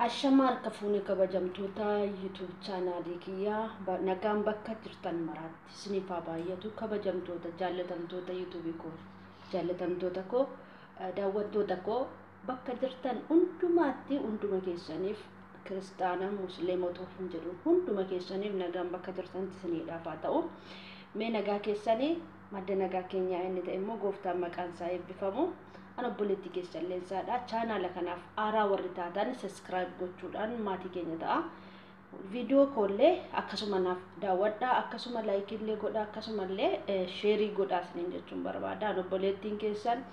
Ashamaa harka fuunee kabajamtoota YouTube chaanaalii kiyyaa, nagaan bakka jirtan maraatti isiniif haa baay'atu. Kabajamtoota jaallatamtoota YouTube koo, jaallatamtoota koo, daawwattoota koo bakka jirtan hundumaatti, hunduma keessaniif, kiristaana musliima otoo hin jedhu, hunduma keessaniif nagaan bakka jirtanitti isiniidhaaf haa ta'u. Mee nagaa keessanii, madda nagaa keenyaa inni ta'e immoo gooftaan maqaan isaa eebbifamu. An obboleettii keessan Leensaadha. Chaanaala kanaaf haaraa warri taatan subscribe gochuudhaan maatii keenya ta'a. Viidiyoo koollee akkasuma naaf daawwadhaa, akkasuma like illee godhaa, akkasumallee share godhaa isiniin jechuun barbaada. An obboleettiin keessan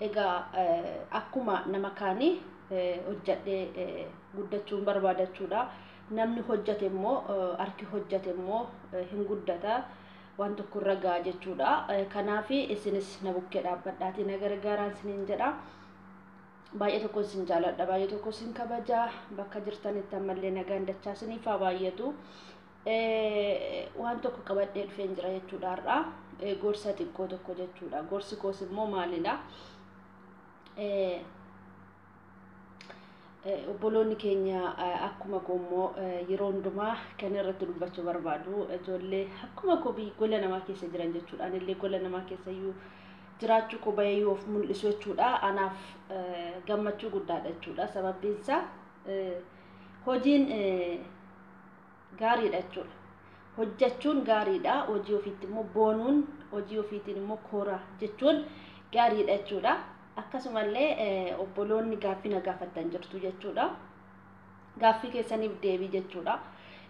egaa akkuma nama kaanii hojjadhee guddachuun barbaadachuudha. Namni hojjate immoo, harki hojjate immoo hin guddata. Waan tokko irra ga'a jechuudha. Kanaaf isinis na bukkee dhaabbadhaatii na gargaaraan isiniin jedha. Baay'ee tokko isin jaaladha, baay'ee tokko isin kabaja. Bakka jirtanitti ammallee nagaan dachaa isiniif haa baay'atu. Waan tokko qabadhee dhufeen jira jechuudha har'a. Gorsa xiqqoo tokko jechuudha. Gorsi koos immoo maalidha? Obboloonni keenya akkuma koo immoo yeroo hundumaa kan irratti dubbachuu barbaadu ijoollee akkuma koo gola namaa keessa jiran jechuudha. Anillee gola namaa keessa iyyuu jiraachuu koo baay'ee of mul'isu jechuudha. Anaaf gammachuu guddaadha jechuudha. Sababbiin isaa hojiin gaariidha jechuudha. Hojjechuun gaariidha. Hojii ofiitti immoo boonuun, hojii ofiitiin immoo koora jechuun gaariidha jechuudha. Akkasumallee obboloonni gaaffii na gaafattan jirtu jechuudha. Gaaffii keessaniif deebii jechuudha.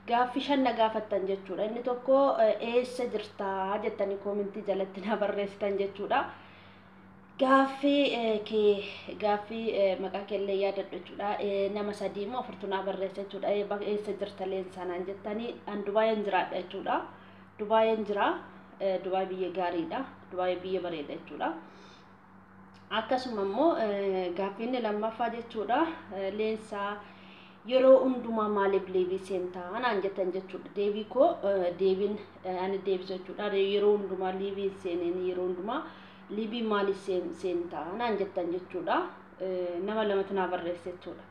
Gaaffii 5 na gaafattan jechuudha. Inni tokko eessa jirtaa jettanii comment jalatti na barreessitan jechuudha. Gaaffii kee, gaaffii maqaa keellee yaadadhu jechuudha. Nama sadii immoo afurtu naa barreessa jechuudha. Eessa jirta Leensaa naan jettanii, an Dubaayeen jiraadha jechuudha. Dubaayeen jira. Dubaay biyya gaariidha. Dubaay biyya bareeda jechuudha. Akkasuma immoo gaaffiin lammaffaa jechuudha. Leensaa, yeroo hundumaa maaliif live seentaa naan jettan jechuudha. Deebii koo, deebiin ani deebisu jechuudha. Yeroo hundumaa live seeneen, yeroo hundumaa live maaliif seentaa naan jettan jechuudha. Nama lamatu naa barreesse jechuudha.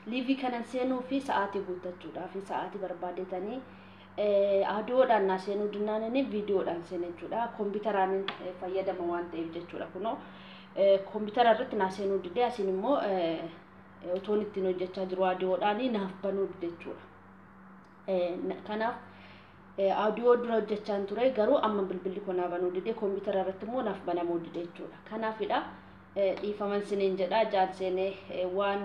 Live kanan seenuu fi sa'aatii guuttachuudhaa fi sa'aatii barbaadetanii audiodhaan naa seenuu dinnaanini viidiyoodhaan seena jechuudha. Kompiitaraan fayyadama waan ta'eef jechuudha. Kunoo kompiitara irratti naa seenuu didee, asiin immoo otoon ittiin hojjechaa jiru audiodhaan naaf banuu dide jechuudha. Kanaaf audio dura hojjechaan ture, garuu amma bilbilli koo naa banuu dide, kompiitara irratti immoo naaf banamuu dide jechuudha. Kanaafidha, dhiifaman siniin jedha. Jaan seenee waan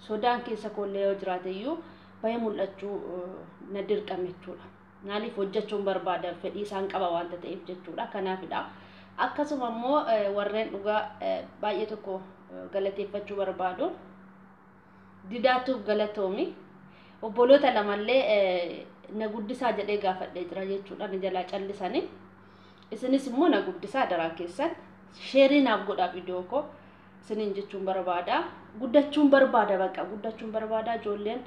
sodaan keessa koollee yoo jiraate iyyuu bahee mul'achuu na dirqame jechuudha. Maaliif, hojjechuun barbaada, fedhii isaan qaba waanta ta'eef jechuudha. Kanaafidha. Akkasuma immoo warreen dhugaa baay'ee tokko galateeffachuu barbaadu. Didaatuuf galatoomi. Obboloota lamallee na guddisaa jedhee gaafadhee jira jechuudha. Na jalaa callisanii. Isinis immoo na guddisaa daraa keessan. Share naaf godhaa viidiyoo koo isiniin jechuun barbaada. Guddachuun barbaada, baqa guddachuun barbaada, ijoolleen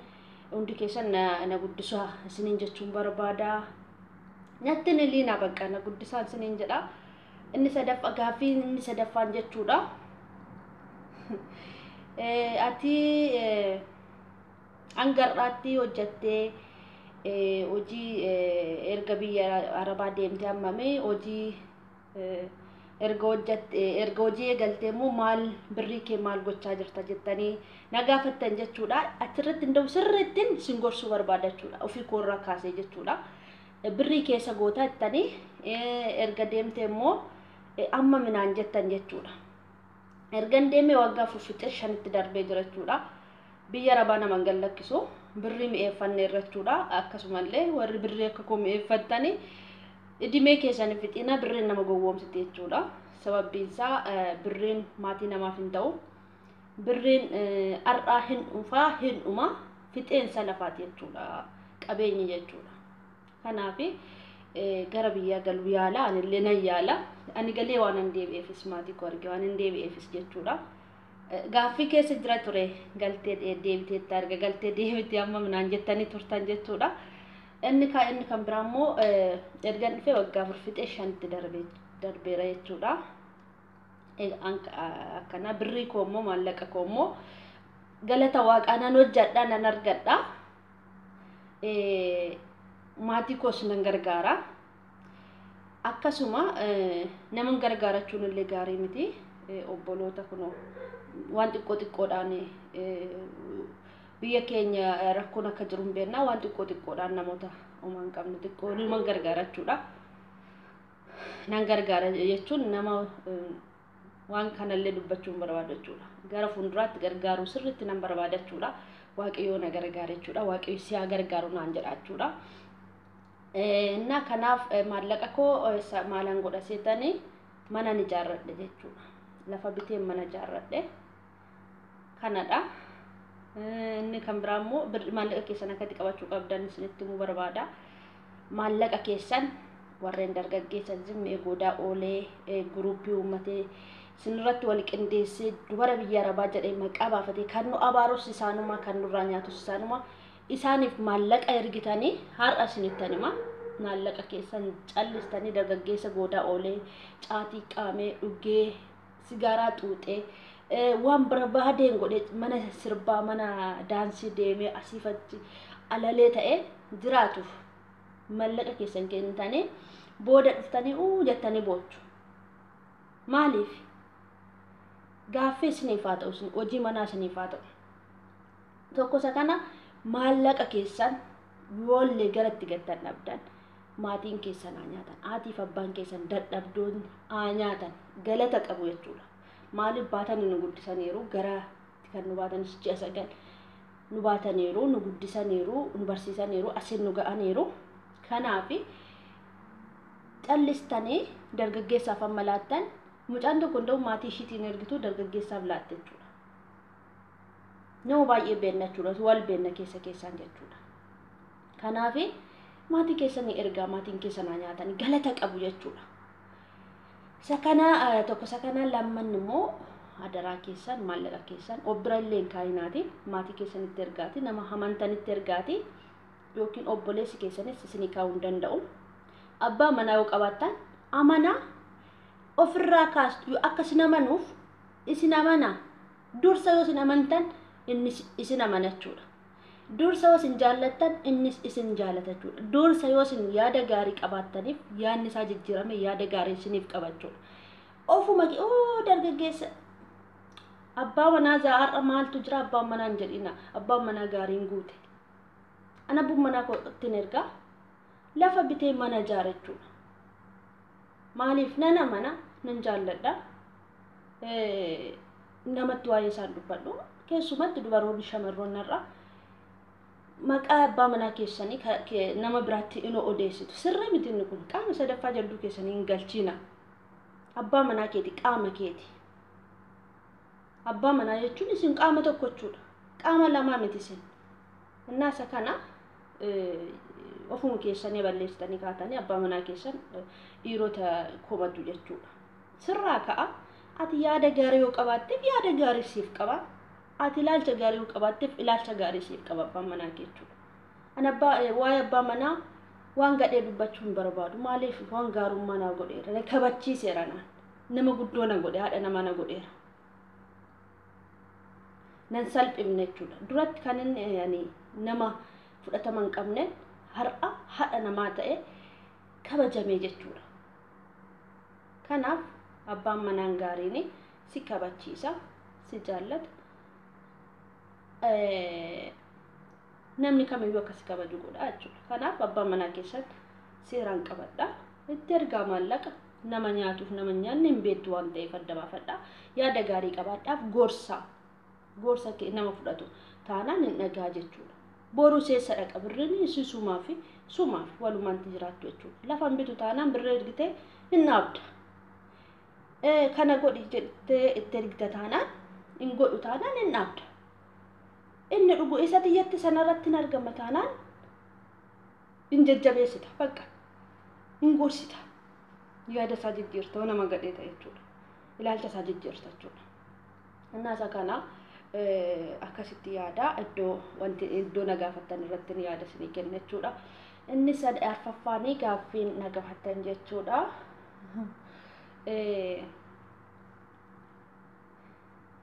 hundi keessan na guddisaa isiniin jechuun barbaada. Nyaatti ni liinaa, baqa na guddisaa isiniin jedha. Inni sadaffaa, gaaffii inni sadaffaan jechuudha. Ati hanga har'aatti hojjattee, hojii erga biyya Arabaa deemtee hammamee hojii erga hojjatte, erga hojii eegaltee immoo maal, birrii kee maal gochaa jirta jettanii na gaafattan jechuudha. Achirratti hin sirriittiin sin gorsuu barbaada jechuudha. Ofii koorraa kaasee jechuudha. Birrii keessa goota jettanii, erga deemtee immoo amma minaan jettan jechuudha. Ergan deemee waggaa 4 fixee 5tti darbee jira jechuudha. Biyya Arabaa nama hin gallakkisu. Birrii mi'eeffanne irra jechuudha. Akkasumallee warri birrii akka koo mi'eeffattanii idimee keessan fixina, birriin nama gowwoomsiti jechuudha. Sababbiin isaa birriin maatii namaaf hin ta'u. Birriin har'aa hin dhufaa, hin dhuma, fixeensa lafaati jechuudha. Qabeenyi jechuudha. Kanaaf gara biyyaa galuu yaala, anillee nan yaala. Ani galee waan hin deebi'eefis, maatii koo argee waan hin deebi'eefis jechuudha. Gaaffii keessa jira ture, galtee deebiteetti, arga galtee deebitee amma minaan jettanii turtan jechuudha. Inni kan biraa immoo erga dhufee waggaa 4 fixee 5tti darbeera jechuudha. Akkana birrii koo immoo, maallaqa koo immoo Galata waaqaa nan hojjedha, nan argadha. Maatii koos nan gargaara. Akkasuma naman gargaarachuun illee gaarii miti. Obboloota kunoo waan xiqqoo xiqqoodhaan, biyya keenya rakkoon akka jiru hin beekna, waan xiqqoo xiqqoodhaan namoota homaa hin qabne xiqqoo naman gargaarachuudha. Nan gargaara jechuun nama waan kanallee dubbachuu hin barbaadu jechuudha. Gara fuulduraatti gargaaruu sirriitti nan barbaada jechuudha. Waaqayyoo na gargaara jechuudha. Waaqayyo si haa gargaaru naan jedha jechuudha. Innaa kanaaf maallaqa koo maalan godha seetanii, mana ni ijaarradhe jechuudha. Lafa biteen mana ijaarradhe. Kanadha. Inni kan biraa immoo maallaqa keessan akkatti qabachuu qabdan isinitti himuu barbaada. Maallaqa keessan warreen dargaggeessan zimmee goodaa oolee guruppii uummatee isinirratti wal qindeessee, dubara biyya arabaa jedhee maqaa baafatee, kan nu abaarus isaanuma, kan nurraa nyaatus isaanuma, isaaniif maallaqa ergitanii, har'a isinittan hima. Maallaqa keessan callistanii dargaggeessa goodaa oolee caatii qaamee dhugee sigaaraa xuuxee waan barbaadeen godhee mana sirbaa, mana daansii deemee asiif achi alalee ta'ee jiraatuuf maallaqa keessan kennitanii booda dhuftanii uu jettanii boochu. Maaliif? Gaaffii isiniif haa ta'u, hojii manaa isiniif haa ta'u. Tokko isa kana, maallaqa keessan yoollee garatti gattan dhabdan, maatiin keessan haa nyaatan, haatiif abbaan keessan dadhabdoonni haa nyaatan, galata qabu jechuudha. Maaliif baatanii nu guddisaniiru, gara kan nu baatanis ji'a 9 nu baataniiru, nu guddisaniiru, nu barsiisaniiru, asiin nu ga'aniiru. Kanaaf callistanii dargaggeessaaf amma laattan, mucaan tokko hunda'u maatii ishiitiin ergitu dargaggeessaaf laatte jechuudha. Nama baay'ee beenna jechuudha, wal beenna keessa keessaan jechuudha. Kanaaf maatii keessanii ergaa, maatiin keessan haa nyaatanii, galata qabu jechuudha. Isa kana tokko, isa kana lamman immoo adaraa keessan maallaqa keessan of bira illee hin kaayinaati, maatii keessanitti ergaati, nama amantanitti ergaati, yookiin obboleessi keessanis isinii kaa'uu hin danda'u. Abbaa manaa yoo qabaattan amanaa ofirraa kaastu, akka isin amanuuf isin amana. Dursa yoo isin amantan innis isin amana jechuudha. Dursa yoo isin jaallattan innis isin jaallata jechuudha. Dursa yoo isin yaada gaarii qabaattaniif yaadni isaa jijjiirame yaada gaarii isiniif qaba jechuudha. Ofuma oo dargaggeessa abbaa manaa har'a maaltu jira abbaan manaa hin jedhina, abbaan manaa gaariin guute. Ana abbaan manaa kootiin ergaa, lafa bitee mana ijaara jechuudha. Maaliif? Nan amana, nan jaalladha. Namatti waa'ee isaan dubbadhu. Keessumatti dubaroonni shamarroonni irraa maqaa abbaa manaa keessanii nama biraatti inoo odeessitu. Sirrii miti inni kun, qaama sadaffaa jalduu keessanii hin galchiina. Abbaa manaa keeti, qaama keeti. Abbaa manaa jechuun isin qaama tokko jechuudha. Qaama lamaa miti isin. Innaa isa kana ofuma keessanii balleessitanii kaatanii abbaa manaa keessan dhiirota komatu jechuudha. Sirraa ka'a. Ati yaada gaarii yoo qabaatteef yaada gaarii siif qaba. Ati ilaalcha gaarii yoo qabaatteef ilaalcha gaarii siif qaba abbaan manaa kee jechuudha. Ani abbaa waa'ee abbaa manaa waan gadhee dubbachuu hin barbaadu. Maaliif? Waan gaarummaa naa godheera. Na kabachiiseera naan. Nama guddoo na godhe, haadha namaa na godheera. Nan salphifne jechuudha. Duratti kan inni ani nama fudhatama hin qabne har'a haadha namaa ta'e kabajame jechuudha. Kanaaf abbaan manaan gaariin si kabachiisa, si jaallata. Namni kamiyyuu akka si kabaju godha jechuudha. Kanaaf abbaan manaa keessatti seeraan qabadha. Itti ergaa maallaqa, nama nyaatuuf nama hin nyaanne hin beektu waan ta'eef adda baafadha. Yaada gaarii qabaadhaaf gorsa. Gorsa nama fudhatu taanaan hin dhagaa jechuudha. Boru seessa dhaqa birriin si sumaa fi sumaaf walumaatti jiraattu jechuudha. Lafa hin bitu taanaan birrii ergitee hin dhaabda. Kana godhi jettee itti ergita taanaan, hin godhu taanaan hin dhaabda. Inni dhugu isa xiyyatti sanarratti hin argama taanaan hin jajjabeessita, bakka hin gorsita. Yaada isaa jijjiirta nama gadhee ta'e jechuudha. Ilaalcha isaa jijjiirta jechuudha. Innaa isa kana akkasitti yaada, iddoo wanti iddoo na gaafattan irratti ni yaada isinii kenna jechuudha. Inni sad arfaffaanii gaaffiin na gaafattan jechuudha.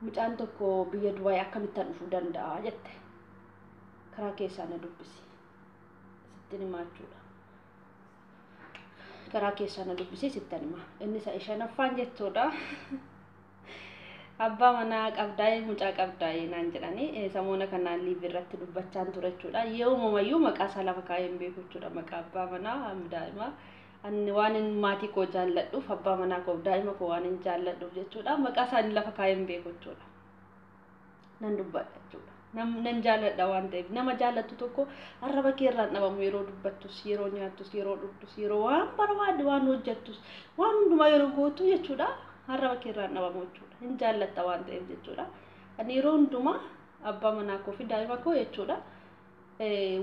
Mucaan tokko biyya Dubaay akkamittaan dhufuu danda'a jette. Karaa keessaa na dubbisi. Sittin himaa jechuudha. Karaa keessaa na dubbisi, sittan hima. Inni isa shanaffaan jechuudha. Abbaa manaa qabdaa'ee, mucaa qabdaa'ee naan jedhanii samoona kanaan live irratti dubbachaan ture jechuudha. Yoomumayyuu maqaa isaa lafa kaa'ee hin beeku jechuudha. Maqaa abbaa manaa, daa'imaa. Ani waan hin maatii koo jaalladhuuf, abbaa manaa koo, daa'ima koo waan hin jaalladhuuf jechuudha. Maqaa isaanii lafa kaa'ee hin beeku jechuudha. Nan dubbadha jechuudha. Nan jaalladha waan ta'eef, nama jaallattu tokko arraba kee irraan dhabamu. Yeroo dubbattus, yeroo nyaattus, yeroo dhugdus, yeroo waan barbaadde waan hojjettus, waan hundumaa yeroo gootu jechuudha. Arraba kee irraan dhabamu jechuudha. Hin jaallatta waan ta'eef jechuudha. Ani yeroo hundumaa abbaa manaa koo fi daa'ima koo jechuudha.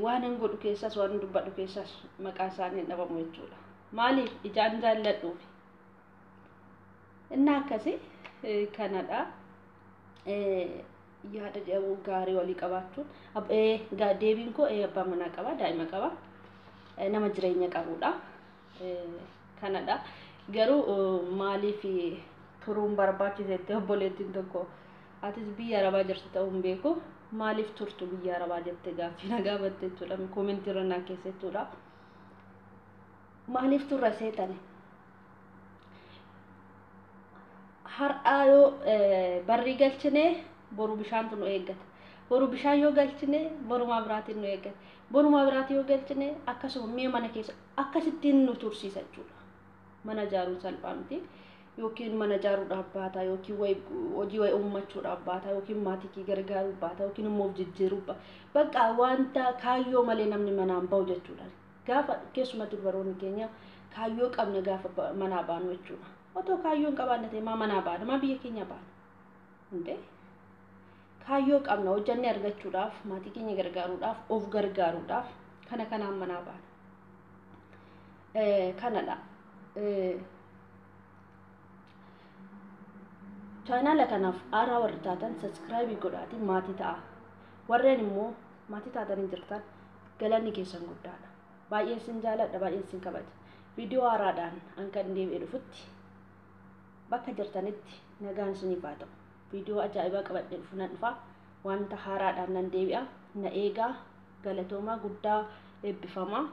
Waan hin godhu keessas, waan hin dubbadhu keessas maqaan isaanii hin dhabamu jechuudha. Maaliif? Ijaan jaalladhuufi. Inni akkasii kanadha. Yaada gaarii walii qabaachuun deebiin koo abbaa manaa qaba, daa'ima qaba, nama jireenya qabudha. Kanadha. Garuu maaliif turuun barbaachisetti obboleettiin tokko, atis biyya arabaa jirtu ta'uu hin beeku, maaliif turtu biyya arabaa jettee gaaffii na gaafatte jechuudha. Koomentii irra naa keessa jechuudha. Maaliif turra seetani? Har'aa yoo barrii galchine, boru bishaantu nu eeggata. Boru bishaan yoo galchine, borumaa biraatiin nu eeggata. Borumaa biraatiin yoo galchine, akkasuma mi'a mana keessa akkasittiin nu tursiisa jechuudha. Mana ijaaruun salphaa miti. Yookiin mana ijaaruudhaaf baata, yookiin hojii wayi uummachuudhaaf baata, yookiin maatii kee gargaaruuf baata, yookiin immoo of jijjiiruuf baata. Bakka wanta kaayyoo malee namni manaan bahu jechuudha. Gaafa keessumatti dubaroonni keenya kaayyoo qabna gaafa manaa baanu jechuudha. Otoo kaayyoo hin qabaanne ta'e maa manaa baana? Maa biyya keenya baana? Hundee kaayyoo qabna, hojjannee argachuudhaaf, maatii keenya gargaaruudhaaf, of gargaaruudhaaf, kana kanaan manaa baana. Kanadha. Chaanaala kanaaf haaraa warri taatan subscribe godhaatiin maatii ta'a. Warreen immoo maatii taatanii jirtan, galanni keessan guddaadha. Baay'een sin jaaladha, baay'een sin kabaja. Viidiyoo haaraadhaan hanga deebi'ee dhufutti bakka jirtanitti nagaan isiniif haa ta'u. Viidiyoo ajaa'ibaa qabadhee dhufu nan dhufa. Wanta haaraadhaan nan deebi'a. Na eegaa, galatoomaa, guddaa eebbifamaa.